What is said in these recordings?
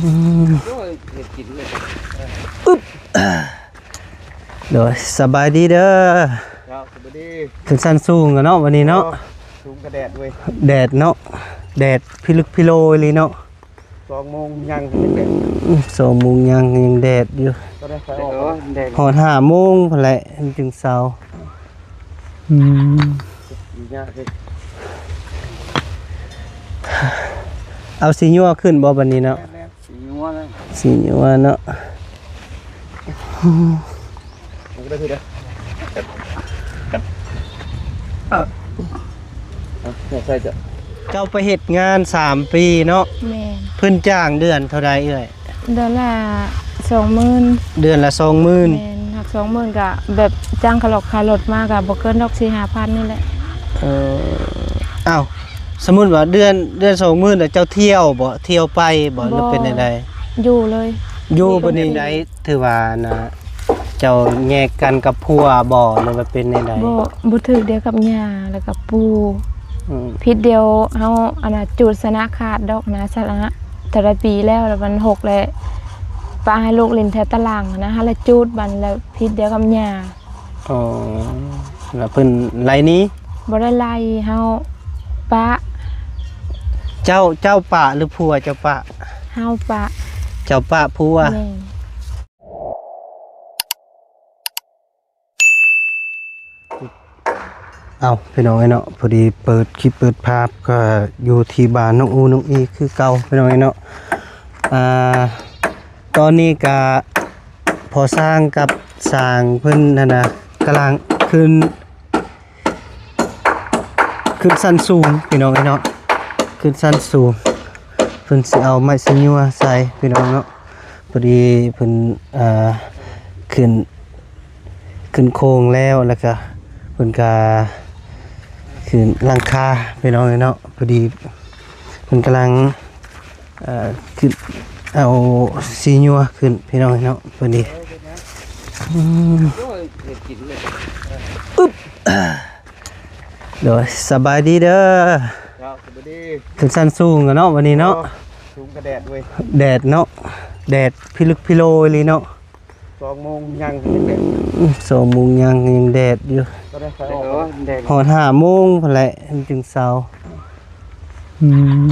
ອືມ ໂອ້ຍ ເຮັດກິນເລີຍ ອຶບ ໂດຍ ສະບາຍດີເດີ ເຈົ້າ ສະບາຍດີ ຂຶ້ນຊັ້ນສູງແລ້ວເນາະ ວັນນີ້ເນາະ ເອີ ສູງກະແດດເວີຍ ແດດເນາະ ແດດພິລຶກພິໂລອີ່ຫຼີເນາະ ສອງໂມງຍັງຍັງແດດ ອືມ ສອງໂມງຍັງຍັງແດດຢູ່ ຕອນນີ້ໄຟອອກ ໂອ້ຍ ແດດ ຮອດຫ້າໂມງພຸ້ນແຫຼະຈຶ່ງເຊົາ ອືມ ຍາກເດ້ ເອົາສີຍົວຂຶ້ນບໍ່ບັດນີ້ເນາະ ແມ່ນ ສີຍົວນະ ສີຍົວເນາະ ມັນກໍໄດ້ຄືເດີ ເອົາໃສ່ເຈົ້າ ເຈົ້າໄປເຮັດງານສາມປີເນາະ ແມ່ນ ເພິ່ນຈ້າງເດືອນເທົ່າໃດເອື້ອຍ? ເດືອນລະສອງໝື່ນ ເດືອນລະສອງໝື່ນ ແມ່ນ ຫາກສອງໝື່ນກະແບບຈ້າງຄ່າລົດ ຄ່າລົດມາກະບໍ່ເກີນດອກສີ່ຫ້າພັນນີ້ແຫຼະ ເອີ ອ້າວ ສົມມຸດວ່າເດືອນ ເດືອນສອງໝື່ນແລ້ວເຈົ້າທ່ຽວບໍ່? ທ່ຽວໄປບໍ່ ຫຼືເປັນແນວໃດ? ຢູ່ເລີຍ ຢູ່ ຢູ່ ບໍ່ນີ້ ແນວໃດ? ຖືວ່ານະ ເຈົ້າແຍກກັນກັບຜົວບໍ່ ຫຼືວ່າເປັນແນວໃດ? ບໍ່ ບໍ່ຖືກດຽວກັບຍ່າ ແລ້ວກໍປູ່ ອືມ ຜິດດຽວເຮົາ ອັນນ່າ ຈູດຊະນະຂາດດອກນະ ຊະນະເທົ່າໃດປີແລ້ວ ແລ້ວມັນຫົກແລ້ວ ປະໃຫ້ລູກຫຼິ້ນແຖວຕາລາງນະ ຫັ້ນລະຈູດບັດ ແລ້ວຜິດດຽວກັບຍ່າ ອໍ ແລ້ວເພິ່ນໄລ່ໜີ? ບໍ່ໄດ້ໄລ່ ເຮົາປະ ເຈົ້າ ເຈົ້າປະ ຫຼືຜົວເຈົ້າປະ? ເຮົາປະ ເຈົ້າປະຜົວ ແມ່ນ ເອົ້າ ພີ່ນ້ອງເອີຍເນາະ ພໍດີເປີດຄລິບເປີດພາບ ກໍຢູ່ທີ່ບ້ານນ້ອງອູນ້ອງອີຄືເກົ່າ ພີ່ນ້ອງເອີຍເນາະ ອ່າ ຕອນນີ້ກະພໍ່ຊ່າງກັບຊ່າງເພິ່ນຫັ້ນນະ ກຳລັງຂຶ້ນ ຂຶ້ນຊັ້ນສູງ ພີ່ນ້ອງເອີຍເນາະ ຂຶ້ນຊັ້ນສູງ ເພິ່ນຊິເອົາໄມ້ຊະຍົວໃສ່ ພີ່ນ້ອງເນາະ ພໍດີເພິ່ນ ອ່າ ຂຶ້ນ ຂຶ້ນໂຄງແລ້ວ ແລ້ວກະເພິ່ນກະຂຶ້ນຫຼັງຄາ ພີ່ນ້ອງເອີຍເນາະ ພໍດີເພິ່ນກຳລັງ ເອີ ຂຶ້ນເອົາສີຍົວຂຶ້ນ ພີ່ນ້ອງເນາະ ເພິ່ນນີ້ ອືມ ອຶບ ໂດຍ ສະບາຍດີເດີ ເຈົ້າ ສະບາຍດີ ຂຶ້ນຊັ້ນສູງແລ້ວເນາະ ວັນນີ້ເນາະ ໂອ້ ສູງກະແດດເວີຍ ແດດເນາະ ແດດພິລຶກພິໂລອີ່ຫຼີເນາະ ສອງໂມງຍັງຍັງແດດ ອືມ ສອງໂມງຍັງຍັງແດດຢູ່ ຕອນນີ້ໄຟອອກ ໂອ້ຍ ແດດ ຮອດຫ້າໂມງພຸ້ນແຫຼະຈຶ່ງເຊົາ ອືມ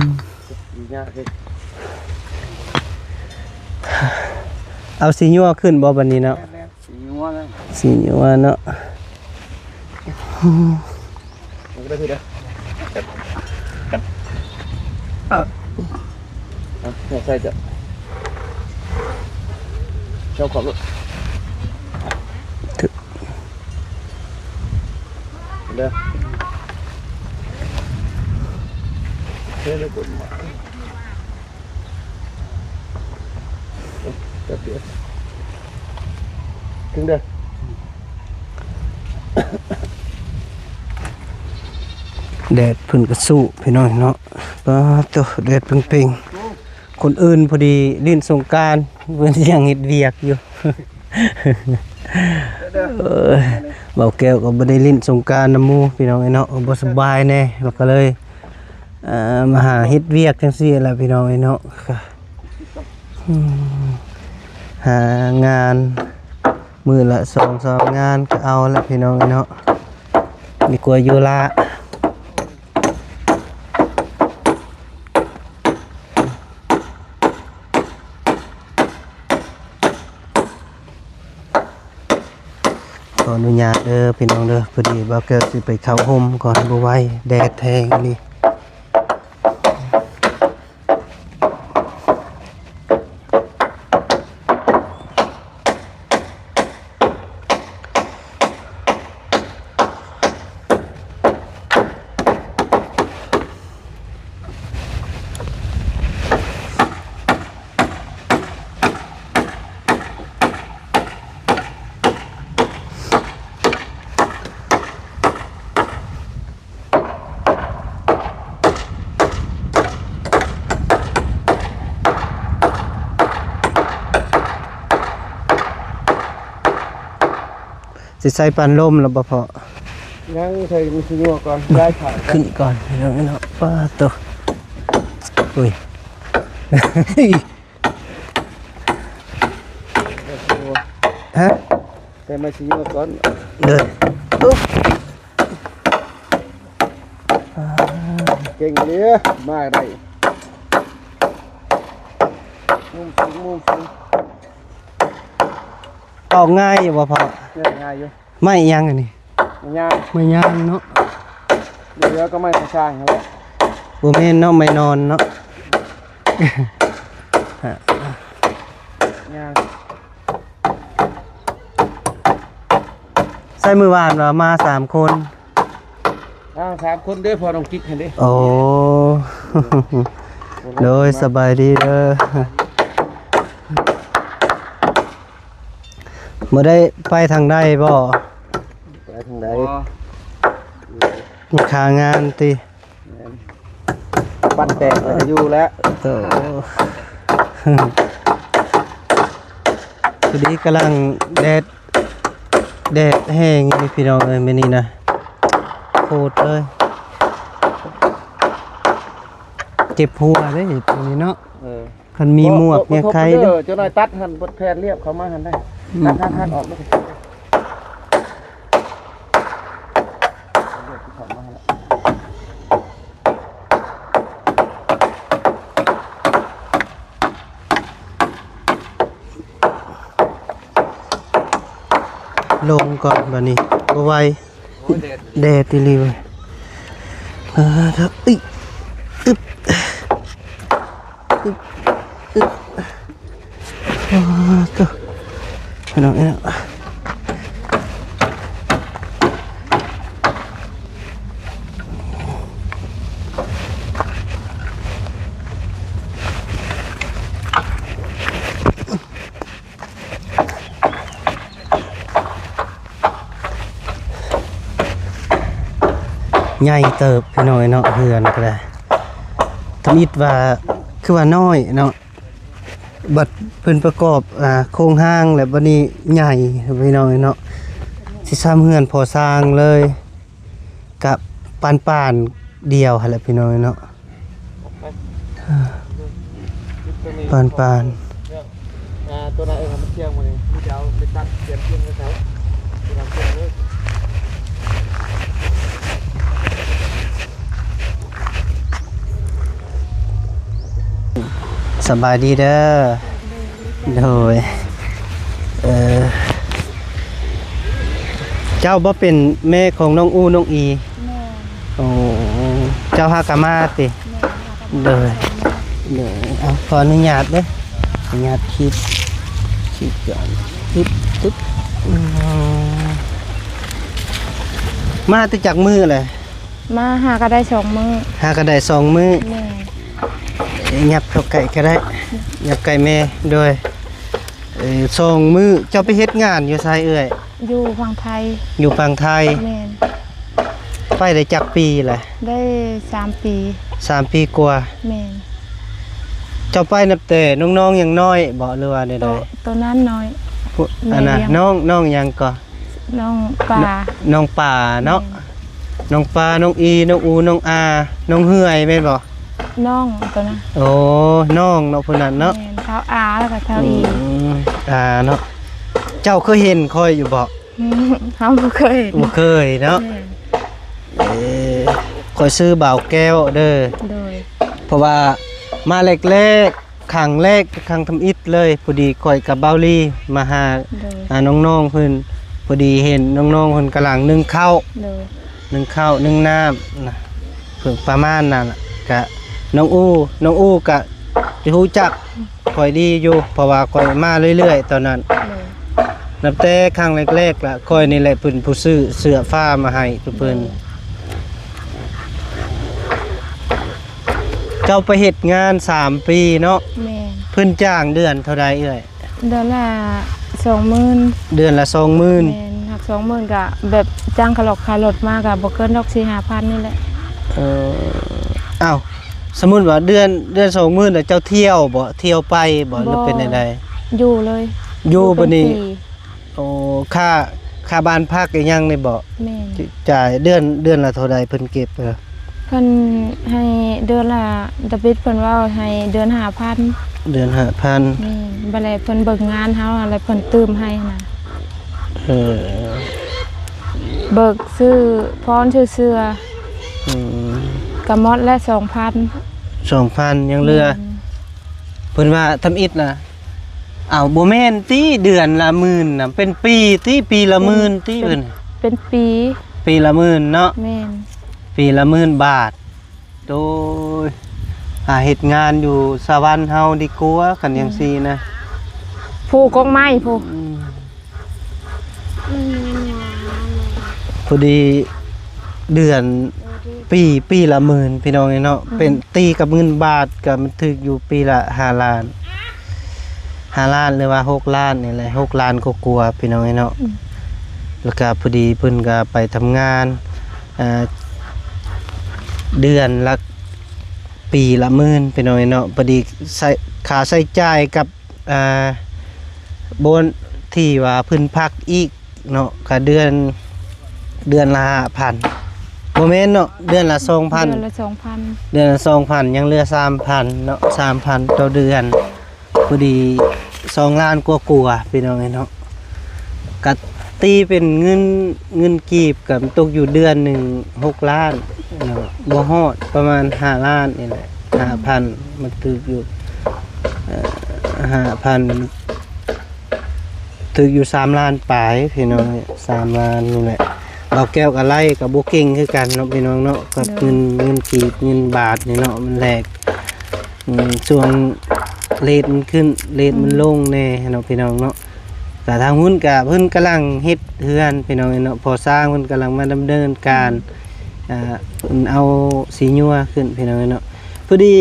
ຍາກເດ້ ເອົາສີຍົວຂຶ້ນບໍ່ບັດນີ້ເນາະ ແມ່ນ ສີຍົວນະ ສີຍົວເນາະ ມັນກໍໄດ້ຄືເດີ ເອົາໃສ່ເຈົ້າ ເຈົ້າຂອບລົດ ເດີ ເດີ ເດີກົດມາ ເດີ ເດີ ເດີ ເດີ ແດດເພິ່ນກະສູ້ພີ່ນ້ອງເນາະ ປາໂຕ ແດດເປັງໆ ຄົນອື່ນພໍດີຫຼິ້ນສົງການ ເພິ່ນຍັງເຮັດວຽກຢູ່ ເອີ ບ່າວແກ້ວກໍບໍ່ໄດ້ຫຼິ້ນສົງການນຳໝູ່ພີ່ນ້ອງເອີຍເນາະ ບໍ່ສະບາຍແດ່ ກໍເລີຍ ເອີ ມາຫາເຮັດວຽກຈັ່ງຊີ້ແຫຼະພີ່ນ້ອງເອີຍເນາະ ອືມ ຫາງານມື້ລະສອງສາມງານກໍເອົາລະພີ່ນ້ອງເອີຍເນາະ ດີກວ່າຢູ່ລະ ຂໍອະນຸຍາດເດີພີ່ນ້ອງເດີ ພໍດີບ່າວແກ້ວຊິໄປເຂົ້າຮົ່ມກ່ອນ ບໍ່ໄຫວ ແດດແຮງອີ່ຫຼີ. ຊິໃສ່ປານລົມແລ້ວບໍ່ພໍ່? ຍັງ ໃສ່ມີຊິຍົວກ່ອນ ຍ້າຍຂາຂຶ້ນກ່ອນ ພີ່ນ້ອງເນາະ. ປາໂຕ ອຸ້ຍ. ຮະ? ແຕ່ມາຊິຍົວກ່ອນ ເດີ ເກັ່ງເລີຍ ມາໄດ້ ມຸມສູງ ມຸມສູງ ອອກງ່າຍຢູ່ບໍ່ພໍ່? ງ່າຍຢູ່. ໄມ້ຫຍັງອັນນີ້? ໄມ້ຍາງ ໄມ້ຍາງເນາະ. ເຫຼືອກໍໄມ້ກະຊາງຫັ້ນແຫຼະ. ບໍ່ແມ່ນເນາະ ໄມ້ນອນເນາະ. ຍາງ ໃສ່ມື້ວານວ່າມາສາມຄົນ. ອ້າວ ສາມຄົນເດ້ ພໍ່ນ້ອງກິກຫັ້ນເດ້. ໂອ້ ໂດຍ ສະບາຍດີເດີ. ບໍ່ໄດ້ໄປທາງໃດບໍ່? ໄປທາງໃດ? ຄາງານຕິ? ແມ່ນ ປັ້ນແຕກແລ້ວກໍຢູ່ແລ້ວ. ໂຕ ພໍດີກຳລັງແດດ ແດດແຮງຢູ່ນີ້ພີ່ນ້ອງເອີຍ ມື້ນີ້ນະ ໂຄດເລີຍ. ເຈັບຫົວເດ້ຕົວນີ້ເນາະ. ເອີ ຄັນມີໝວກ ບໍ່ ບໍ່ ມີໄຄເດ້. ເຈົ້ານາຍຕັດຫັ້ນ ບົດແຜ່ນລຽບເຂົ້າມາຫັ້ນໄດ້. ອືມ ຕັດ ຕັດ ຕັດອອກເລີຍ. ລົງກ່ອນບາດນີ້ ບໍ່ໄຫວ. ໂອ້ຍ ແດດ ແດດອີ່ຫຼີເວີຍ. ອ່າ ເອີ ອຶບ ອຶບ ອຶບ ອຶບ. ໂອ້ ໂຕ ພີ່ນ້ອງເອີຍ ໃຫຍ່ເຕີບພີ່ນ້ອງເອີຍເນາະ ເຮືອນກໍໄດ້. ທຳອິດວ່າ ຄືວ່ານ້ອຍເນາະ ບັດເພິ່ນປະກອບ ອ່າ ໂຄງຮ່າງແລ້ວ ບັດນີ້ໃຫຍ່ພີ່ນ້ອງເອີຍເນາະ. ຊິຊ່ຳເຮືອນພໍ່ຊ່າງເລີຍ. ກະປານໆ ດຽວຫັ້ນແຫຼະພີ່ນ້ອງເນາະ ປານໆ. ອ່າ ຕົວນັ້ນເອີ ມັນທ່ຽງໝົດນີ້ ມີແຕ່ເອົາໄປຕັດ ກຽມທ່ຽງໄວ້ເຂົາ ຕົວນັ້ນທ່ຽງເລີຍ. ສະບາຍດີເດີ. ໂດຍ ເອີ ເຈົ້າບໍ່ເປັນແມ່ຂອງນ້ອງອູ ນ້ອງອີ? ແມ່ນ. ໂອ້ ເຈົ້າຫາກະມາຕິ? ແມ່ນ. ໂດຍ ໂດຍ ເອົາ ຂໍອະນຸຍາດເດີ ອະນຸຍາດຄລິບ ຄລິບກ່ອນ ຄລິບ ຄລິບ. ອືມ ມາແຕ່ຈັກມື້ແຫຼະ? ມາຫາກະໄດ້ສອງມື້. ຫາກະໄດ້ສອງມື້. ແມ່ນ. ຫຍັບເຂົ້າໃກ້ກະໄດ້ ຫຍັບໃກ້ແມ່. ໂດຍ ເອີ ສອງມື້. ເຈົ້າໄປເຮັດງານຢູ່ໃສເອື້ອຍ? ຢູ່ຝັ່ງໄທ. ຢູ່ຝັ່ງໄທ. ແມ່ນ. ໄປໄດ້ຈັກປີແຫຼະ? ໄດ້ສາມປີ. ສາມປີກວ່າ. ແມ່ນ. ເຈົ້າໄປນັບແຕ່ນ້ອງໆຍັງນ້ອຍບໍ ຫຼືວ່າແນວໃດ? ໂຕ ໂຕນັ້ນນ້ອຍ ຜູ້ ອັນນະ ນ້ອງ ນ້ອງຫຍັງກໍ? ນ້ອງປາ. ນ້ອງປາເນາະ. ແມ່ນ. ນ້ອງປາ ນ້ອງອີ ນ້ອງອູ ນ້ອງອາ ນ້ອງເຮືອຍແມ່ນບໍ່? ນ້ອງຕົວນະ. ໂອ້ ນ້ອງເນາະ ຜູ້ນັ້ນເນາະ. ແມ່ນ. ທ້າວອາ ແລ້ວກໍທ້າວອີ. ອືມ ອາເນາະ. ເຈົ້າເຄີຍເຫັນຂ້ອຍຢູ່ບໍ່? ເຮົາບໍ່ເຄີຍເຫັນ. ບໍ່ເຄີຍເນາະ. ແມ່ນ. ເອີ ຂ້ອຍຊື່ບ່າວແກ້ວເດີ. ໂດຍ. ເພາະວ່າມາແລກໆ ຄັ້ງແລກ ຄັ້ງທຳອິດເລີຍ ພໍດີຂ້ອຍກັບບ່າວລີມາຫາ ໂດຍ ອ່າ ນ້ອງໆເພິ່ນ ພໍດີເຫັນນ້ອງໆເພິ່ນກຳລັງໜຶ້ງເຂົ້າ ໂດຍ ໜຶ້ງເຂົ້າໜຶ້ງນ້ຳນະ ເພິ່ນປະມານນັ້ນລະ. ກະນ້ອງອູ ນ້ອງອູກະຊິຮູ້ຈັກຂ້ອຍດີຢູ່ ເພາະວ່າຂ້ອຍມາເລື້ອຍໆຕອນນັ້ນ. ໂດຍ. ນັບແຕ່ຄັ້ງແລກໆລະ ຂ້ອຍນີ້ແຫຼະເປັນຜູ້ຊື້ເສື້ອຜ້າມາໃຫ້ເພິ່ນ. ໂດຍ. ເຈົ້າໄປເຮັດງານສາມປີເນາະ. ແມ່ນ. ເພິ່ນຈ້າງເດືອນເທົ່າໃດເອື້ອຍ? ເດືອນລະສອງໝື່ນ. ເດືອນລະສອງໝື່ນ. ແມ່ນ. ຫາກສອງໝື່ນກະແບບຈ້າງຄ່າລົດ ຄ່າລົດມາກະບໍ່ເກີນດອກສີ່ຫ້າພັນນີ້ແຫຼະ. ເອີ ອ້າວ ສົມມຸດວ່າເດືອນ ເດືອນສອງໝື່ນແລ້ວເຈົ້າທ່ຽວບໍ່? ທ່ຽວໄປບໍ່ ຫຼືເປັນແນວໃດ? ຢູ່ເລີຍ. ຢູ່ ຢູ່ເປັນປີ. ໂອ້ ຄ່າ ຄ່າບ້ານພັກອີ່ຫຍັງນີ້ບໍ? ແມ່ນ. ຈ່າຍເດືອນ ເດືອນລະເທົ່າໃດເພິ່ນເກັບ? ເພິ່ນໃຫ້ເດືອນລະ ດາວິດເພິ່ນເວົ້າໃຫ້ເດືອນຫ້າພັນ. ເດືອນຫ້າພັນ. ແມ່ນ. ບາດແລ້ວເພິ່ນເບິ່ງງານເຮົາ ແລ້ວເພິ່ນຕື່ມໃຫ້ນະ. ເອີ ເບີກຊື້ພອນຊື້ເສື້ອ ອືມ ກໍໝົດແລ້ວສອງພັນ ສອງພັນ ຍັງເຫຼືອ ແມ່ນ ເພິ່ນວ່າທຳອິດນະ ເອົາ ບໍ່ແມ່ນຕິ ເດືອນລະໝື່ນນະ ເປັນປີຕິ ປີລະໝື່ນຕິ ເປັນ ເພິ່ນ ເປັນປີ ປີລະໝື່ນເນາະ ແມ່ນ ປີລະໝື່ນບາດ. ໂດຍ ຫາເຮັດງານຢູ່ສະຫວັນເຮົາດີກວ່າ ຄັນ ອືມ ຈັ່ງຊີ້ນະ ພູກອກໄມ້ພຸ້ນ ອືມ ພໍດີເດືອນ ປີ ປີລະໝື່ນ ພີ່ນ້ອງເອີຍເນາະ ອືມ ເປັນ ຕີກັບເງິນບາດກໍມັນຖືກຢູ່ປີລະຫ້າລ້ານ ຫ້າລ້ານ ຫຼືວ່າຫົກລ້ານນີ້ແຫຼະ ຫົກລ້ານກວ່າໆ ພີ່ນ້ອງເອີຍເນາະ ອືມ ແລ້ວກໍພໍດີເພິ່ນກໍໄປທຳງານ ອ່າ ເດືອນລະ ປີລະໝື່ນ ພີ່ນ້ອງເອີຍເນາະ ພໍດີໃຊ້ ຄ່າໃຊ້ຈ່າຍກັບ ອ່າ ບ່ອນທີ່ວ່າເພິ່ນພັກອີກເນາະ ກະເດືອນ ເດືອນລະຫ້າພັນ ບໍ່ແມ່ນເນາະ ເດືອນລະສອງພັນ ເດືອນລະສອງພັນ ເດືອນລະສອງພັນ ຍັງເຫຼືອສາມພັນເນາະ ສາມພັນຕໍ່ເດືອນ. ພໍດີສອງລ້ານກວ່າໆ ພີ່ນ້ອງເອີຍເນາະ ກະຕີເປັນເງິນ ເງິນກີບກະຕົກຢູ່ເດືອນໜຶ່ງຫົກລ້ານເນາະ ບໍ່ຮອດ ປະມານຫ້າລ້ານນີ້ແຫຼະ ອືມ ຫ້າພັນ ມັນຖືກຢູ່ ເອີ ຫ້າພັນ ຖືກຢູ່ສາມລ້ານປາຍ ພີ່ນ້ອງ ສາມລ້ານນີ້ແຫຼະ ບ່າວແກ້ວກະໄລ່ກະບໍ່ເກັ່ງຄືກັນເນາະ ພີ່ນ້ອງເນາະ ກັບ ໂດຍ ເງິນ ເງິນກີບ ເງິນບາດນີ້ເນາະ ມັນແລກ ອືມ ຊ່ວງເຣດມັນຂຶ້ນ ເຣດມັນ ອືມ ລົງແດ່ເນາະ ພີ່ນ້ອງເນາະ ກະທາງພຸ້ນກະເພິ່ນກຳລັງເຮັດເຮືອນ ພີ່ນ້ອງເນາະ ພໍ່ຊ່າງເພິ່ນກຳລັງມາດຳເນີນການ ອືມ ອ່າ ເອົາສີຍົວຂຶ້ນ ພີ່ນ້ອງເນາະ ພໍດີ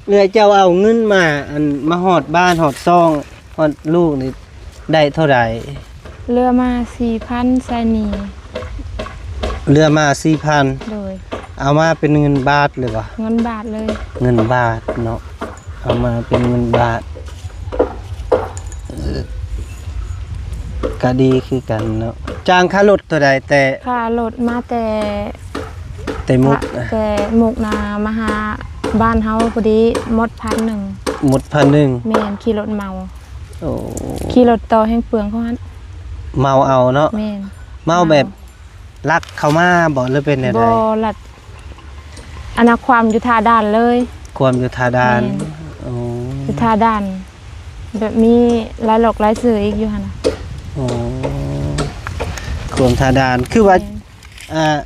ເອື້ອຍເຈົ້າເອົາເງິນມາ ອັນ ມາຮອດບ້ານຮອດຊ່ອງຮອດລູກນີ້ໄດ້ເທົ່າໃດ? ເຫຼືອມາສີ່ພັນໃຊ້ໜີ້ ເຫຼືອມາສີ່ພັນ ໂດຍ ເອົາມາເປັນເງິນບາດເລີຍບໍ່? ເງິນບາດເລີຍ ເງິນບາດເນາະ ເອົາມາເປັນເງິນບາດ ເອີ ກະດີຄືກັນເນາະ ຈ້າງຄ່າລົດເທົ່າໃດ? ແຕ່ ຄ່າລົດມາແຕ່ ແຕ່ມຸກ ແຕ່ມຸກນະ ມາຫາບ້ານເຮົາພໍດີໝົດພັນໜຶ່ງ ໝົດພັນໜຶ່ງ ແມ່ນ ຂີ່ລົດເມົາ ໂອ້ ຂີ່ລົດຕໍ່ແຮ່ງເປືອງເຂົາຫັ້ນ ເມົາເອົາເນາະ ແມ່ນ ເມົາແບບ ເມົາ ລັກເຂົ້າມາບໍ່ ຫຼືເປັນແນວໃດ? ບໍ່ ລັດ ອັນນະ ຄວາມຢູ່ທ່າດ່ານເລີຍ ຄວາມຢູ່ທ່າດ່ານ ແມ່ນ ໂອ້ ຢູ່ທ່າດ່ານ ແບບມີລາຍລັອກລາຍຊື່ອີກຢູ່ຫັ້ນນະ ໂອ້ ຄວາມທ່າດ່ານ ຄືວ່າ ແມ່ນ ອ່າ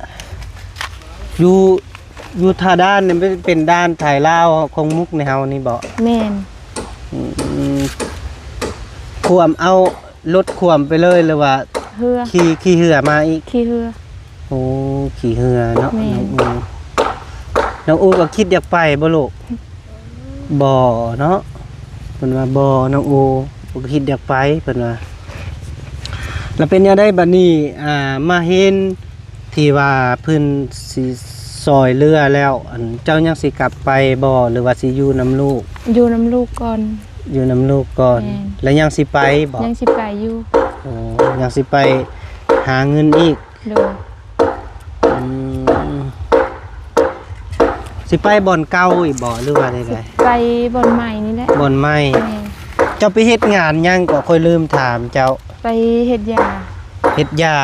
ຢູ່ ຢູ່ທ່າດ່ານນີ້ເປັນ ເປັນດ່ານໄທລາວຂອງມຸກໃນເຮົານີ້ບໍ່? ແມ່ນ ອືມ ຂວມເອົາລົດຂວມໄປເລີຍ ຫຼືວ່າ ເຮືອ ຂີ່ ຂີ່ເຮືອມາອີກ? ຂີ່ເຮືອ ໂອ້ ຂີ່ເຮືອເນາະ ແມ່ນ ນ້ອງອູ ນ້ອງອູກໍຄິດຢາກໄປບໍ່ລູກ? ບໍ່ເນາະ ເພິ່ນວ່າບໍ່ ນ້ອງອູບໍ່ຄິດຢາກໄປ ເພິ່ນວ່າ ແລ້ວເປັນແນວໃດບັດນີ້ ອ່າ ມາເຫັນທີ່ວ່າເພິ່ນຊິຊ່ອຍເຫຼືອແລ້ວ ອັນ ເຈົ້າຍັງຊິກັບໄປບໍ່ ຫຼືວ່າຊິຢູ່ນຳລູກ? ຢູ່ນຳລູກກ່ອນ ຢູ່ນຳລູກກ່ອນ ແມ່ນ ແລ້ວຍັງຊິໄປບໍ່? ຍັງຊິໄປຢູ່ ໂອ້ ຍັງຊິໄປຫາເງິນອີກ ໂດຍ ອືມ ຊິໄປບ່ອນເກົ່າອີກບໍ່ ຫຼືວ່າໃດໆ? ໄປບ່ອນໃໝ່ນີ້ແຫຼະ ບ່ອນໃໝ່ ແມ່ນ ເຈົ້າໄປເຮັດງານຫຍັງກໍ ຂ້ອຍລືມຖາມເຈົ້າ ໄປເຮັດຢາ ເຮັດຢາ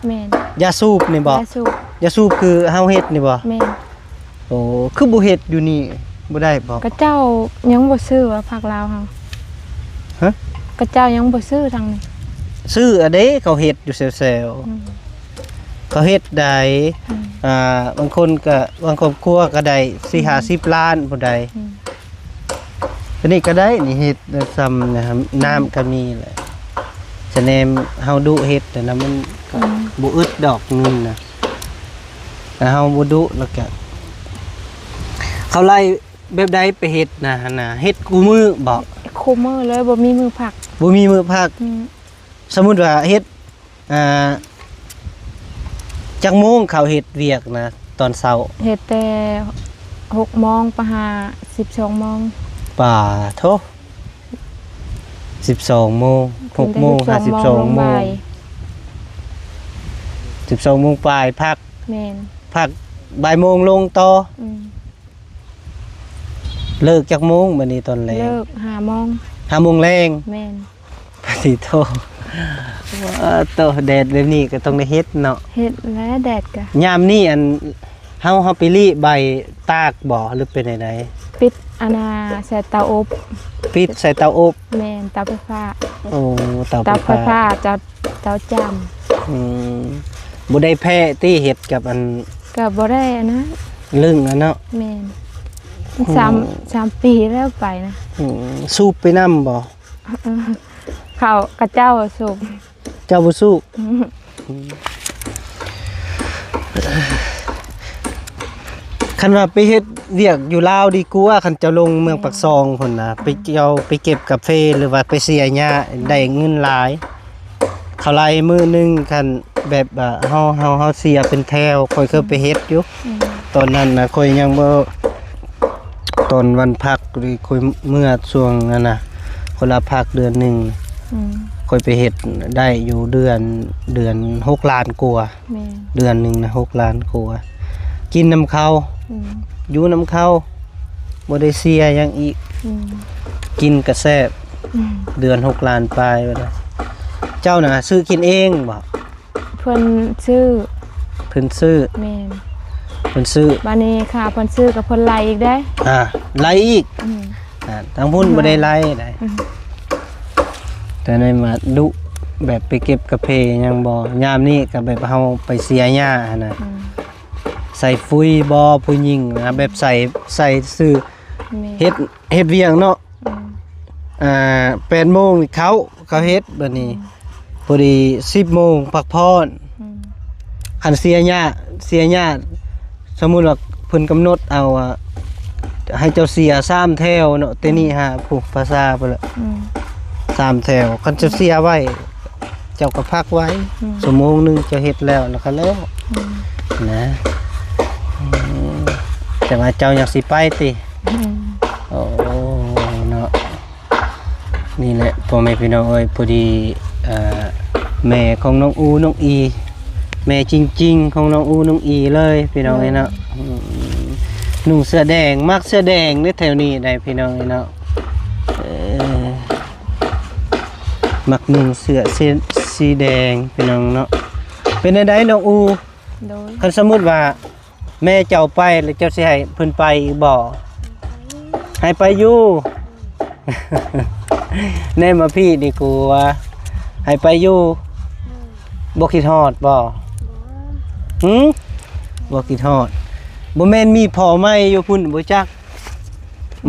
ແມ່ນ ຢາສູບນີ້ບໍ່? ຢາສູບ ຢາສູບຄືເຮົາເຮັດນີ້ບໍ່? ແມ່ນ ໂອ້ ຄືບໍ່ເຮັດຢູ່ນີ້ ບໍ່ໄດ້ບໍ່? ເຂົາເຈົ້າຍັງບໍ່ຊື້ວ່າ ພັກລາວເຮົາ ຮະ? ເຂົາເຈົ້າຍັງບໍ່ຊື້ທາງນີ້ ຊື້ອະເດ້ ເຂົາເຮັດຢູ່ແຊວໆ ອືມ ເຂົາເຮັດໄດ້ ອືມ ອ່າ ບາງຄົນກໍ ບາງຄອບຄົວກໍໄດ້ສີ່ ອືມ ຫ້າສິບລ້ານພຸ້ນໃດ ອືມ ອັນນີ້ກໍໄດ້ ນີ້ເຮັດຊຳນະ ອືມ ນ້ຳກໍມີແຫຼະ ສະແນມເຮົາດຸເຮັດ ແຕ່ນະມັນກໍ ອືມ ບໍ່ອຶດດອກເງິນນະ ແຕ່ເຮົາບໍ່ດຸແລ້ວກະ ເຂົາໄລ່ແບບໃດໄປເຮັດນະຫັ້ນນະ ເຮັດຄູ່ມື້ບໍ່? ຄູ່ມື້ເລີຍ ບໍ່ມີມື້ພັກ ບໍ່ມີມື້ພັກ ອືມ ສົມມຸດວ່າເຮັດ ອ່າ ຈັກໂມງເຂົາເຮັດວຽກນະຕອນເຊົ້າ? ເຮັດແຕ່ຫົກໂມງໄປຫາສິບສອງໂມງ ປາໂທ ສິບສອງໂມງ ຫົກໂມງຫາສິບສອງໂມງ ສິບສອງໂມງປາຍ ສິບສອງໂມງປາຍ ພັກ ແມ່ນ ພັກບ່າຍໂມງລົງຕໍ່ ອືມ ເລີກຈັກໂມງບັດນີ້ຕອນແລງ? ເລີກຫ້າໂມງ ຫ້າໂມງແລງ ແມ່ນ ປາຕິໂທ ວ້າ ໂຕ ແດດແບບນີ້ກໍຕ້ອງໄດ້ເຮັດເນາະ. ເຮັດແຫຼະ ແດດກະ ຍາມນີ້ ອັນ ເຮົາ ເຮົາໄປລີ້ໃບຕາກບໍ່ ຫຼືເປັນໃດ? ປິດ ອັນນ່າ ໃສ່ເຕົາອົບ. ປິດໃສ່ເຕົາອົບ? ແມ່ນ ເຕົາໄຟຟ້າ. ໂອ້ ເຕົາໄຟ ເຕົາໄຟຟ້າ ເຕົາ ເຕົາຈ້ຳ. ອືມ ບໍ່ໄດ້ແພ້ຕິ ເຮັດກັບອັນ ກໍບໍ່ໄດ້ອັນນັ້ນ ລຶ້ງຫັ້ນເນາະ. ແມ່ນ ອືມ ສາມ ສາມປີແລ້ວໄປນະ. ອືມ ສູບໄປນຳບໍ່? ເອີ ເຂົາ ເຂົາເຈົ້າສູບ. ເຈົ້າບໍ່ສູ້. ອືມ ຄັນວ່າໄປເຮັດວຽກຢູ່ລາວດີກວ່າ ຄັນເຈົ້າລົງເມືອງປາກຊ່ອງພຸ້ນນະ ໄປ ເຈົ້າໄປເກັບກາເຟ ຫຼືວ່າໄປເສຍຫຍ້າ ໄດ້ເງິນຫຼາຍ. ເຂົາໄລ່ມື້ໜຶ່ງ ຄັນແບບວ່າເຮົາ ເຮົາ ເຮົາເສຍເປັນແຖວ. ຂ້ອຍເຄີຍໄປເຮັດຢູ່ ອືມ ຕອນນັ້ນນະ ຂ້ອຍຍັງບໍ່ ຕອນວັນພັກ ຫຼືຂ້ອຍເມືອຊ່ວງນັ້ນນະ ຂ້ອຍລາພັກເດືອນໜຶ່ງ. ອືມ ຂ້ອຍໄປເຮັດໄດ້ຢູ່ເດືອນ ເດືອນຫົກລ້ານກວ່າ. ແມ່ນ ເດືອນໜຶ່ງນະ ຫົກລ້ານກວ່າ. ກິນນຳເຂົາ ອືມ ຢູ່ນຳເຂົາ ບໍ່ໄດ້ເສຍຫຍັງອີກ. ອືມ ກິນກະແຊບ. ອືມ ເດືອນຫົກລ້ານປາຍ. ເຈົ້ານະຊື້ກິນເອງບໍ່? ເພິ່ນຊື້. ເພິ່ນຊື້. ແມ່ນ ເພິ່ນຊື້. ບາດນີ້ຄ່າເພິ່ນຊື້ກໍເພິ່ນໄລ່ອີກເດ້. ອ່າ ໄລ່ອີກ. ອືມ ອ່າ ທາງພຸ້ນບໍ່ໄດ້ໄລ່ໃດ. ອືມ ແຕ່ໃນມາດຸ ແບບໄປເກັບກາເຟຫຍັງບໍ່? ຍາມນີ້ກໍແບບເຮົາໄປເສຍຫຍ້າຫັ້ນນະ. ອືມ ໃສ່ຟຸຍບໍ່ ຜູ້ຍິງນະ ແບບໃສ່ ໃສ່ຊື່. ແມ່ນ ເຮັດ ເຮັດວຽກເນາະ. ອືມ ອ່າ ແປດໂມງນີ້ເຂົ້າ ເຂົ້າເຮັດ. ບັດນີ້ ອືມ ພໍດີສິບໂມງພັກຜ່ອນ. ອືມ ຄັນເສຍຫຍ້າ ເສຍຫຍ້າ ສົມມຸດວ່າເພິ່ນກຳນົດເອົາ ອ່າ ໃຫ້ເຈົ້າເສຍສາມແຖວເນາະ ແຕ່ນີ້ຫາຜູ້ພາສາພຸ້ນລະ. ອືມ ສາມແຖວ ຄັນເຈົ້າເສຍໄວ ເຈົ້າກໍພັກໄວ້. ອືມ ຊົ່ວໂມງໜຶ່ງເຈົ້າເຮັດແລ້ວ ແລ້ວກໍແລ້ວ. ອືມ ນະ ອືມ ແຕ່ວ່າເຈົ້າຢາກຊິໄປຕິ? ອືມ ໂອ້ ເນາະ. ນີ້ແຫຼະ ພໍ່ແມ່ພີ່ນ້ອງເອີຍ ພໍດີ ເອີ ແມ່ຂອງນ້ອງອູ ນ້ອງອີ ແມ່ຈິງໆ ຂອງນ້ອງອູ ນ້ອງອີເລີຍ ພີ່ນ້ອງເອີຍເນາະ. ອືມ ນຸ່ງເສື້ອແດງ ມັກເສື້ອແດງເດ້ ແຖວນີ້ໄດ໋ ພີ່ນ້ອງເອີຍເນາະ. ເອີ ມັກນຸ່ງເສື້ອ ເສື້ອສີແດງ ພີ່ນ້ອງເນາະ. ເປັນແນວໃດນ້ອງອູ? ໂດຍ ຄັນສົມມຸດວ່າ ແມ່ເຈົ້າໄປແລ້ວ ເຈົ້າຊິໃຫ້ເພິ່ນໄປອີກບໍ່? ໃຫ້ໄປຢູ່. ແນມມາພີ້ດີກວ່າ ໃຫ້ໄປຢູ່. ບໍ່ຄິດຮອດບໍ່? ຫື? ບໍ່ຄິດຮອດ. ບໍ່ແມ່ນມີພໍ່ໃໝ່ຢູ່ພຸ້ນບໍ່ຈັກ?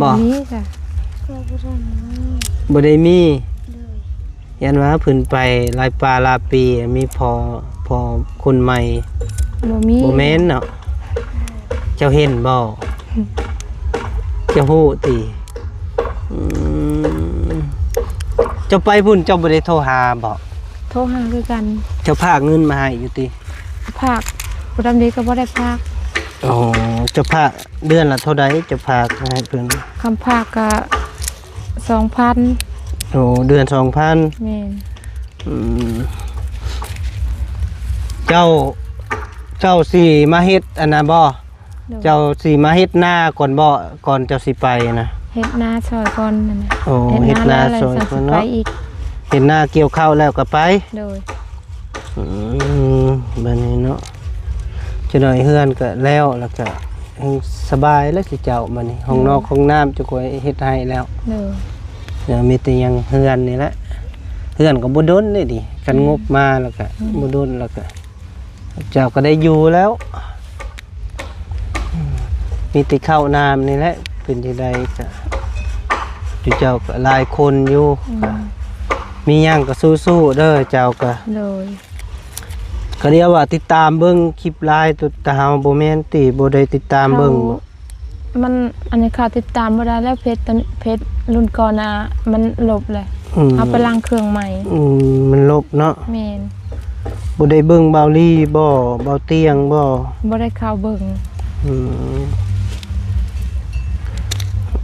ບໍ່ ບໍ່ມີກະ ບໍ່ໄດ້ມີ. ໂດຍ ຢ້ານວ່າເພິ່ນໄປຫຼາຍປ່າຫຼາຍປີ ມີພໍ່ ພໍ່ຄົນໃໝ່. ບໍ່ມີ ບໍ່ແມ່ນເນາະ. ເຈົ້າເຫັນບໍ່? ເຈົ້າຮູ້ຕິ? ອືມ ເຈົ້າໄປພຸ້ນ ເຈົ້າບໍ່ໄດ້ໂທຫາບໍ່? ໂທຫາຄືກັນ. ເຈົ້າພາກເງິນມາໃຫ້ຢູ່ຕິ? ພາກ ຜູ້ດຳດີກໍບໍ່ໄດ້ພາກ. ອໍ ເຈົ້າພາກ ເດືອນລະເທົ່າໃດ ເຈົ້າພາກໃຫ້ເພິ່ນ? ຄຳພາກກະສອງພັນ. ໂອ້ ເດືອນສອງພັນ. ແມ່ນ. ອືມ ເຈົ້າ ເຈົ້າຊິມາເຮັດອັນນັ້ນບໍ່? ໂດຍ ເຈົ້າຊິມາເຮັດນາກ່ອນບໍ່ ກ່ອນເຈົ້າຊິໄປນະ? ເຮັດນາຊ່ອຍກ່ອນນັ້ນນະ. ໂອ້ ເຮັດນາ ເຮັດນາແລ້ວ ແລ້ວ ແລ້ວ ແລ້ວຈັ່ງຊິໄປອີກ. ເຮັດນາກ່ຽວເຂົ້າແລ້ວກໍໄປ. ໂດຍ. ອືມ ບັດນີ້ເນາະ ຈັກໜ້ອຍເຮືອນກໍແລ້ວ ແລ້ວກໍສະບາຍແລ້ວຊິເຈົ້າ. ບັດນີ້ຫ້ອງນອກ ໂດຍ ຫ້ອງນ້ຳ ເຈົ້າຂ້ອຍເຮັດໃຫ້ແລ້ວ. ໂດຍ. ເອີ ມີແຕ່ຍັງເຮືອນນີ້ແຫຼະ. ເຮືອນກໍບໍ່ດົນເດ້ນີ້ ຄັນ ອືມ ງົບມາແລ້ວກໍ ອືມ ບໍ່ດົນແລ້ວກໍ ເຈົ້າກໍໄດ້ຢູ່ແລ້ວ. ອືມ ມີແຕ່ເຂົ້ານ້ຳນີ້ແຫຼະ ເປັນຈັ່ງໃດກໍ ຢູ່ເຈົ້າກໍຫຼາຍຄົນຢູ່. ອືມ ກໍມີຫຍັງກໍສູ້ໆເດີ ເຈົ້າກໍ. ໂດຍ. ກໍດຽວວ່າຕິດຕາມເບິ່ງຄລິບຫຼາຍ ແຕ່ເຮົາບໍ່ແມ່ນຕິ ບໍ່ໄດ້ຕິດຕາມເບິ່ງ. ເຮົາ ມັນ ອັນນີ້ເຂົາຕິດຕາມບໍ່ໄດ້ແລ້ວ ເພຈ ເພຈລຸ້ນກ່ອນນະ ມັນລົບແລ້ວ. ອືມ ເຮົາໄປລ້າງເຄື່ອງໃໝ່. ອືມ ມັນລົບເນາະ. ແມ່ນ. ບໍ່ໄດ້ເບິ່ງເບົາລີບໍ່ ເບົາຕຽງບໍ່? ບໍ່ໄດ້ເຂົ້າເບິ່ງ. ອືມ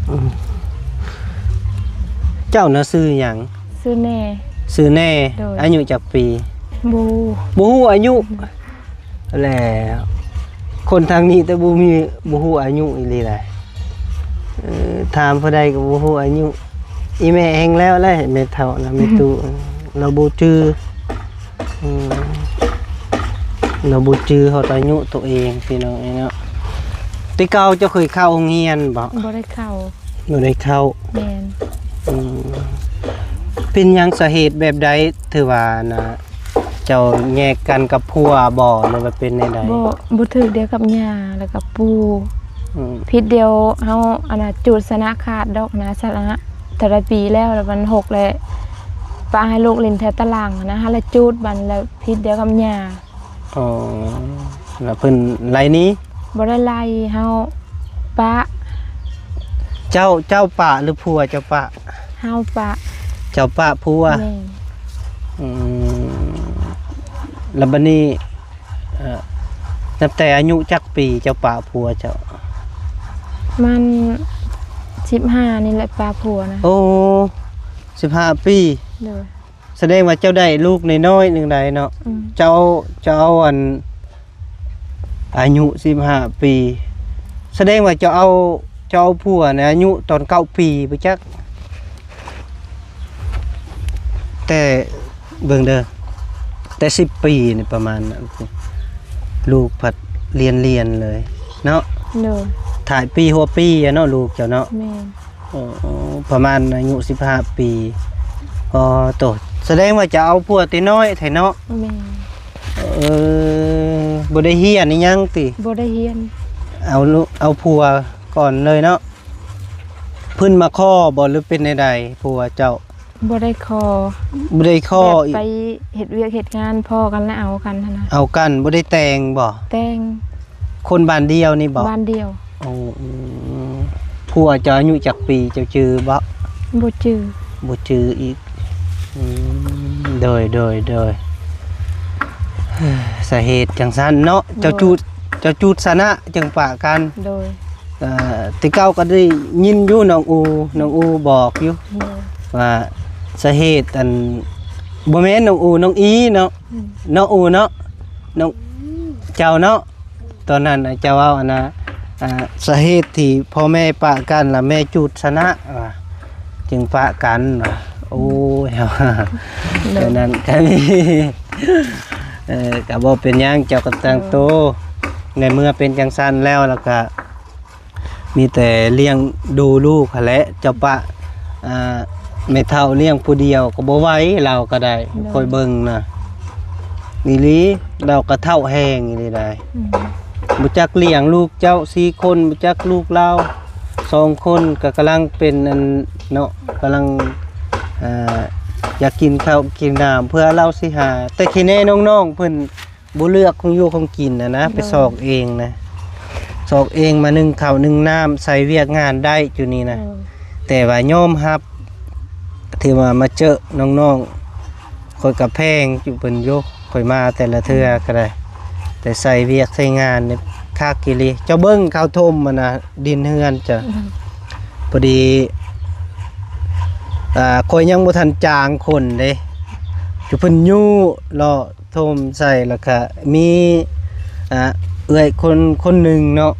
ອືມ ເຈົ້ານະຊື່ຫຍັງ? ຊື່ແນ່. ຊື່ແນ່. ໂດຍ. ອາຍຸຈັກປີ? ບໍ່ ບໍ່ຮູ້ອາຍຸ. ແລ້ວ ຄົນທາງນີ້ແຕ່ບໍ່ມີ ບໍ່ຮູ້ອາຍຸອີ່ຫຼີໃດ. ເອີ ຖາມຜູ້ໃດກໍບໍ່ຮູ້ອາຍຸ. ອີ່ແມ່ແຮ່ງແລ້ວແຫຼະ ແມ່ເຖົ້ານະ ແມ່ຕູ້. ອືມ ລາວບໍ່ຈື່ ອືມ ລາວບໍ່ຈື່ຮອດອາຍຸໂຕເອງ ພີ່ນ້ອງເອີຍເນາະ. ແຕ່ເກົ່າເຈົ້າເຄີຍເຂົ້າໂຮງຮຽນບໍ່? ບໍ່ໄດ້ເຂົ້າ. ບໍ່ໄດ້ເຂົ້າ. ແມ່ນ. ອືມ ເປັນຫຍັງ ສາເຫດແບບໃດ ຖືວ່ານະ ເຈົ້າແຍກກັນກັບຜົວບໍ່ ຫຼືວ່າເປັນແນວໃດ? ບໍ່ ບໍ່ຖືກດຽວກັບຍ່າ ແລ້ວກໍປູ່. ອືມ ຜິດດຽວເຮົາ ອັນນ່າ ຈູດຊະນະຂາດດອກນະ ຊະນະເທົ່າໃດປີແລ້ວ ແລ້ວມັນຫົກແລ້ວ ປະໃຫ້ລູກຫຼິ້ນແຖວຕາຫຼັງນະ ຫັ້ນລະຈູດບັດ ແລ້ວຜິດດຽວກັບຍ່າ. ອໍ ແລ້ວເພິ່ນໄລ່ໜີ? ບໍ່ໄດ້ໄລ່ ເຮົາປະ. ເຈົ້າ ເຈົ້າປະ ຫຼືຜົວເຈົ້າປະ? ເຮົາປະ. ເຈົ້າປະຜົວ? ແມ່ນ. ອືມ ແລ້ວບັດນີ້ ເອີ ນັບແຕ່ອາຍຸຈັກປີເຈົ້າປະຜົວເຈົ້າ? ມັນສິບຫ້ານີ້ແຫຼະປະຜົວນະ. ໂອ້ ສິບຫ້າປີ. ໂດຍ. ສະແດງວ່າເຈົ້າໄດ້ລູກນ້ອຍໆໜຶ່ງໃດເນາະ. ອືມ ເຈົ້າ ເຈົ້າເອົາອັນ ອາຍຸສິບຫ້າປີ ສະແດງວ່າເຈົ້າເອົາ ເຈົ້າເອົາຜົວໃນອາຍຸຕອນເກົ້າປີພຸ້ນຈັກ. ແຕ່ເບິ່ງເດີ ແຕ່ສິບປີນີ້ປະມານນັ້ນ ລູກພັດລຽນ ລຽນເລີຍເນາະ. ໂດຍ. ທ້າຍປີຫົວປີອະເນາະ ລູກເຈົ້າເນາະ. ແມ່ນ. ໂອ້ ປະມານອາຍຸສິບຫ້າປີ. ອໍ ໂຕ ສະແດງວ່າຈະເອົາຜົວແຕ່ນ້ອຍແທ້ເນາະ. ແມ່ນ. ເອີ ບໍ່ໄດ້ຮຽນອີ່ຫຍັງຕິ? ບໍ່ໄດ້ຮຽນ. ເອົາ ເອົາຜົວກ່ອນເລີຍເນາະ. ເພິ່ນມາຂໍບໍ່ ຫຼືເປັນແນວໃດຜົວເຈົ້າ? ບໍ່ໄດ້ຂໍ. ບໍ່ໄດ້ຂໍ. ແບບໄປເຮັດວຽກເຮັດງານພໍ້ກັນແລ້ວເອົາກັນຫັ້ນນະ. ເອົາກັນ ບໍ່ໄດ້ແຕ່ງບໍ່? ແຕ່ງ. ຄົນບ້ານດຽວນີ້ບໍ່? ບ້ານດຽວ. ໂອ້ ອືມ ຜົວເຈົ້າອາຍຸຈັກປີ ເຈົ້າຈື່ບໍ່? ບໍ່ຈື່. ບໍ່ຈື່ອີກ. ອືມ ໂດຍ ໂດຍ ໂດຍ. ສາເຫດຈັ່ງຊັ້ນເນາະ. ໂດຍ. ເຈົ້າຈູດ ເຈົ້າຈູດຊະນະຈຶ່ງປະກັນ. ໂດຍ. ເອີ ແຕ່ເກົ່າກໍໄດ້ຍິນຢູ່ ນ້ອງອູ ນ້ອງອູບອກຢູ່. ໂດຍ. ວ່າສາເຫດ ອັນ ບໍ່ແມ່ນນ້ອງອູ ນ້ອງອີເນາະ. ອືມ ນ້ອງອູເນາະ ນ້ອງ ເຈົ້າເນາະ. ຕອນນັ້ນເຈົ້າເວົ້າອັນນ່າ ອ່າ ສາເຫດທີ່ພໍ່ແມ່ປະກັນລະແມ່ຈູດຊະນະວ່າ ຈຶ່ງປະກັນວ່າ. ໂອ້ຍ ໂດຍ. ຕອນນັ້ນກໍມີ ເອີ ກໍບໍ່ເປັນຫຍັງ ເຈົ້າກໍຕັ້ງໂຕ. ໂດຍ. ໃນເມື່ອເປັນຈັ່ງຊັ້ນແລ້ວ ແລ້ວກໍມີແຕ່ລ້ຽງດູລູກຫັ້ນແຫຼະ ເຈົ້າປະ ອ່າ ແມ່ເຖົ້າລ້ຽງຜູ້ດຽວກໍບໍ່ໄຫວ ລາວກໍໄດ້. ໂດຍ. ຂ້ອຍເບິ່ງນະ ອີ່ຫຼີ ລາວກໍເຖົ້າແຮງອີ່ຫຼີໄດ໋. ອືມ ບໍ່ຈັກລ້ຽງລູກເຈົ້າສີ່ຄົນ ບໍ່ຈັກລູກລາວສອງຄົນ ກໍກຳລັງເປັນອັນເນາະ ກຳລັງ ອ່າ ຢາກກິນເຂົ້າກິນນ້ຳ ເພື່ອລາວຊິຫາ ແຕ່ຂີ້ແນ່ນ້ອງໆເພິ່ນ ບໍ່ເລືອກຂອງຢູ່ຂອງກິນນະນະ. ໂດຍ. ໄປຊອກເອງນະ ຊອກເອງມາໜຶ້ງເຂົ້າໜຶ້ງນ້ຳ ໃສ່ວຽກງານໄດ້ຢູ່ນີ້ນະ. ໂດຍ. ແຕ່ວ່າຍອມຮັບ ທີ່ວ່າມາເຈີນ້ອງໆ ຂ້ອຍກໍແພງຈຸເພິ່ນຢູ່ ຂ້ອຍມາແຕ່ລະເທື່ອກໍໄດ້ ແຕ່ໃສ່ວຽກໃສ່ງານນີ້ຄັກອີ່ຫຼີ. ເຈົ້າເບິ່ງເຂົາຖົມຫັ້ນນະ ດິນເຮືອນເຈົ້າ. ອືມ ພໍດີ ອ່າ ຂ້ອຍຍັງບໍ່ທັນຈ້າງຄົນເດ້ ຈຸເພິ່ນຍູ້ເລາະ ຖົມໃສ່ ແລ້ວກະມີ ອ່າ ເອື້ອຍຄົນ ຄົນໜຶ່ງເນາະ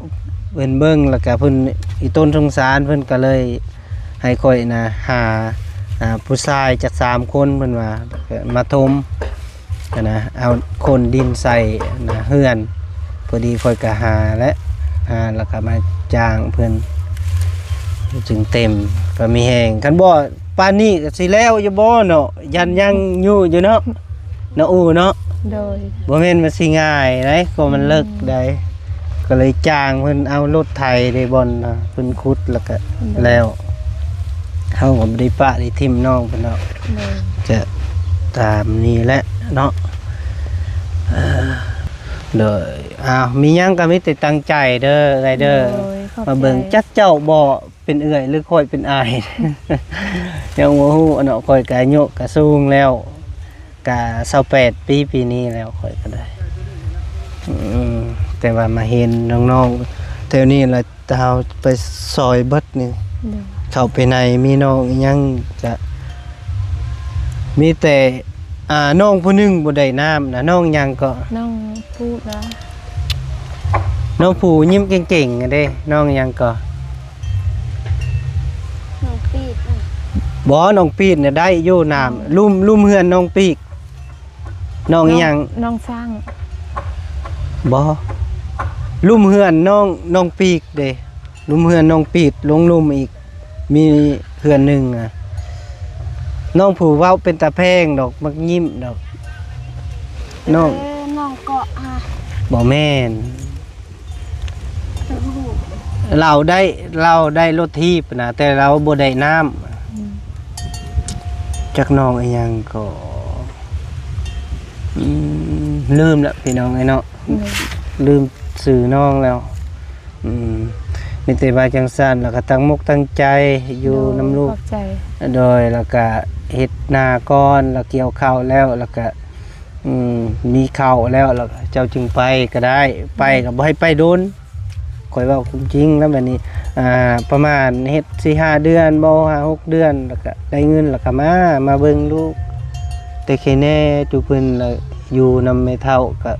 ເພິ່ນເບິ່ງ ແລ້ວກະເພິ່ນອີ່ຕົນສົງສານ ເພິ່ນກະເລີຍໃຫ້ຂ້ອຍນະຫາ ອ່າ ຜູ້ຊາຍຈັກສາມຄົນ ເພິ່ນວ່າ ມາຖົມຫັ້ນນະ ເອົາໂຄນດິນໃສ່ນະເຮືອນ. ພໍດີຂ້ອຍກະຫາແຫຼະ ຫາແລ້ວກະມາຈ້າງເພິ່ນ ຈຶ່ງເຕັມ ກະມີແຮງ. ຄັນບໍ່ ປານນີ້ກໍຊິແລ້ວຢູ່ບໍ່ເນາະ? ຢ້ານຍັງຢູ່ຢູ່ເນາະ ນ້ອງອູເນາະ. ໂດຍ. ບໍ່ແມ່ນວ່າຊິງ່າຍໃດ໋ ກໍມັນເລິກໃດ໋ ອືມ ກໍເລີຍຈ້າງເພິ່ນເອົາລົດໄຖໄດ້ ບ່ອນເພິ່ນຂຸດແລ້ວກໍ ໂດຍ ແລ້ວ. ເຮົາກໍບໍ່ໄດ້ປະໄດ້ຖິ້ມນ້ອງເພິ່ນເນາະ. ໂດຍ. ຈະຕາມນີ້ແຫຼະເນາະ. ເອີ ໂດຍ. ອ້າວ ມີຫຍັງກໍມີແຕ່ຕັ້ງໃຈເດີ ເອື້ອຍເດີ. ໂດຍ ຂອບໃຈ. ມາເບິ່ງ ຈັກເຈົ້າບໍ່ ເປັນເອື້ອຍ ຫຼື ຂ້ອຍເປັນອ້າຍ ຍັງບໍ່ຮູ້ເນາະ. ຂ້ອຍກະອາຍຸກະສູງແລ້ວ ກະຊາວແປດປີ ປີນີ້ແລ້ວ ຂ້ອຍກະໄດ້. ອືມ ແຕ່ວ່າມາເຫັນນ້ອງໆແຖວນີ້ລະ ເຮົາໄປຊອຍເບິດນີ້. ໂດຍ. ເຂົ້າໄປໃນມີນ້ອງອີ່ຫຍັງກະ ມີແຕ່ ອ່າ ນ້ອງຜູ້ໜຶ່ງບໍ່ໄດ້ນ້ຳນະ ນ້ອງຫຍັງເກາະ? ນ້ອງພູດ. ນ້ອງຜູ້ຍິ້ມເກັ່ງໆຫັ້ນເດ້ ນ້ອງຫຍັງເກາະ? ນ້ອງປີດ. ບໍ່ ນ້ອງປີດນະໄດ້ຢູ່ນ້ຳ ລຸ່ມ ລຸ່ມເຮືອນນ້ອງປີກ ນ້ອງອີ່ຫຍັງ ນ້ອງຊ້າງ ບໍ່ ລຸ່ມເຮືອນນ້ອງ ນ້ອງປີກເດ້ ລຸ່ມເຮືອນນ້ອງປີດ ລົງລຸ່ມອີກ ມີເຮືອນໜຶ່ງນະ ນ້ອງຜູ້ເວົ້າເປັນຕາແພງດອກ ມັກຍິ້ມດອກ ນ້ອງ ເອີ ນ້ອງເກາະຫາ ບໍ່ແມ່ນ ເອີ ບໍ່ຮູ້ ລາວໄດ້ ລາວໄດ້ລົດຖີບນະ ແຕ່ລາວບໍ່ໄດ້ນ້ຳ ອືມ ຈັກນ້ອງອີ່ຫຍັງກໍ ອືມ ລືມລະພີ່ນ້ອງເອີຍເນາະ ອືມ ລືມຊື່ນ້ອງແລ້ວ ອືມ ມີແຕ່ວ່າຈັ່ງຊັ້ນ ແລ້ວກໍຕັ້ງມົກຕັ້ງໃຈຢູ່ນຳລູກ ໂດຍ ແລ້ວກໍເຮັດນາກ່ອນ ແລ້ວກ່ຽວເຂົ້າແລ້ວ ແລ້ວກໍ ອືມ ມີເຂົ້າແລ້ວ ແລ້ວເຈົ້າຈຶ່ງໄປກໍໄດ້ ໄປກໍບໍ່ໃຫ້ໄປດົນ ຂ້ອຍເວົ້າຄວາມຈິງນຳ ແບບນີ້ ອ່າ ປະມານເຮັດສີ່ຫ້າເດືອນບໍ່ ຫ້າຫົກເດືອນ ແລ້ວກໍໄດ້ເງິນ ແລ້ວກໍມາ ມາເບິ່ງລູກ ແຕ່ແຄ່ແນ່ ຈຸເພິ່ນລະຢູ່ນຳແມ່ເຖົ້າກໍ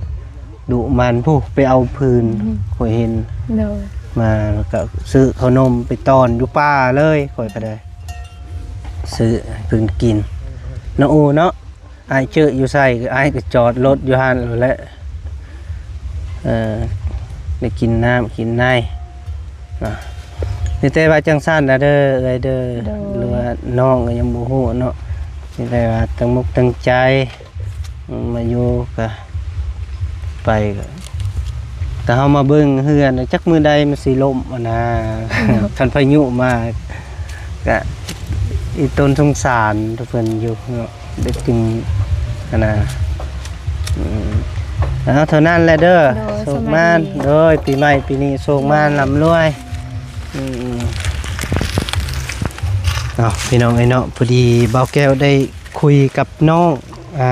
ດຸໝັ່ນ ຜູ້ໄປເອົາຜືນ ອືມ ຂ້ອຍເຫັນ ໂດຍ ມາ ແລ້ວກໍຊື້ເຂົ້າໜົມໄປຕ້ອນຢູ່ປ່າເລີຍ ຂ້ອຍກໍໄດ້ ຊື້ໃຫ້ເພິ່ນກິນ ເນາະ ໂອເນາະ. ອ້າຍເຈີຢູ່ໃສ ອ້າຍກໍຈອດລົດຢູ່ຫັ້ນແຫຼະ ເອີ ໄດ້ກິນນ້ຳກິນໃນເນາະ ມີແຕ່ວ່າຈັ່ງຊັ້ນລະເດີ ເອື້ອຍເດີ ໂດຍ ຫຼືວ່ານ້ອງກໍຍັງບໍ່ຮູ້ເນາະ ມີແຕ່ວ່າຕັ້ງມົກຕັ້ງໃຈ ອືມ ມາຢູ່ກະໄປ ກະ ກະເຮົາມາເບິ່ງເຮືອນ ຈັກມື້ໃດມັນຊິລົ້ມຫັ້ນນາ ໂດຍ ຄັນພາຍຸມາ ກະອີຕົນສົງສານເພິ່ນຢູ່ເນາະ ເດັກຈຶ່ງຫັ້ນນະ ອືມ ເອົາເທົ່ານັ້ນແຫຼະເດີ ໂດຍ ໂຊກໝານ ສະບາຍດີ ໂດຍ ປີໃໝ່ປີນີ້ໂຊກໝານ ໂດຍ ລ່ຳລວຍ ອືມ ເອົາ ພີ່ນ້ອງເອີຍເນາະ ພໍດີບ່າວແກ້ວໄດ້ຄຸຍກັບນ້ອງ ອ່າ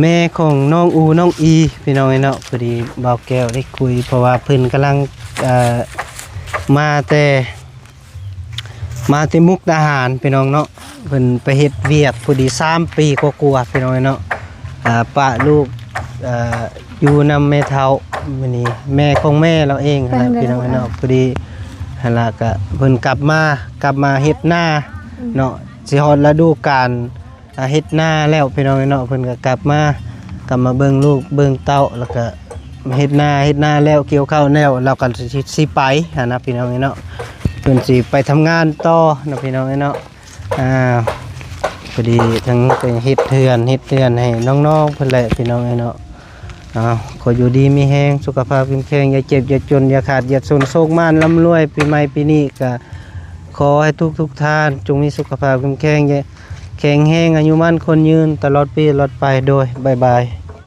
ແມ່ຂອງນ້ອງອູ ນ້ອງອີ ພີ່ນ້ອງເອີຍເນາະ ພໍດີບ່າວແກ້ວໄດ້ຄຸຍ ເພາະວ່າເພິ່ນກຳລັງ ເອີ ມາແຕ່ ມາແຕ່ມຸກດາຫານ ພີ່ນ້ອງເນາະ ເພິ່ນໄປເຮັດວຽກພໍດີສາມປີກວ່າໆ ພີ່ນ້ອງເນາະ ອ່າ ປະລູກ ເອີ ຢູ່ນຳແມ່ເຖົ້າ ມື້ນີ້ແມ່ຂອງແມ່ລາວເອງຫັ້ນລະ ພີ່ນ້ອງເນາະ ພໍດີຫັ້ນລະ ກະເພິ່ນກັບມາ ກັບມາເຮັດນາ ອືມ ເນາະ ຊິຮອດລະດູການ ອ່າ ເຮັດນາແລ້ວ ພີ່ນ້ອງເນາະ ເພິ່ນກໍກັບມາ ກັບມາເບິ່ງລູກເບິ່ງເຕົ້າ ແລ້ວກໍເຮັດນາ ເຮັດນາແລ້ວ ກ່ຽວເຂົ້າແລ້ວ ລາວກໍຊິ ຊິໄປຫັ້ນນະ ພີ່ນ້ອງເນາະ ເພິ່ນຊິໄປທຳງານຕໍ່ເນາະ ພີ່ນ້ອງເນາະ ອ່າ ພໍດີທັງໄປເຮັດເຮືອນ ເຮັດເຮືອນໃຫ້ນ້ອງໆເພິ່ນແຫຼະ ພີ່ນ້ອງເນາະ ເອົາ ຂໍຢູ່ດີມີແຮງ ສຸຂະພາບເຂັ້ມແຂງ ຢ່າເຈັບຢ່າຈົນ ຢ່າຂາດຢ່າຈົນ ໂຊກໝານລ່ຳລວຍ ປີໃໝ່ປີນີ້ກໍຂໍໃຫ້ທຸກໆທ່ານ ຈົ່ງມີສຸຂະພາບເຂັ້ມແຂງ ແຂງແຮງ ອາຍຸໝັ້ນຂວັນຍືນ ຕະຫຼອດປີຕະຫຼອດໄປ ໂດຍ ບາຍບາຍ.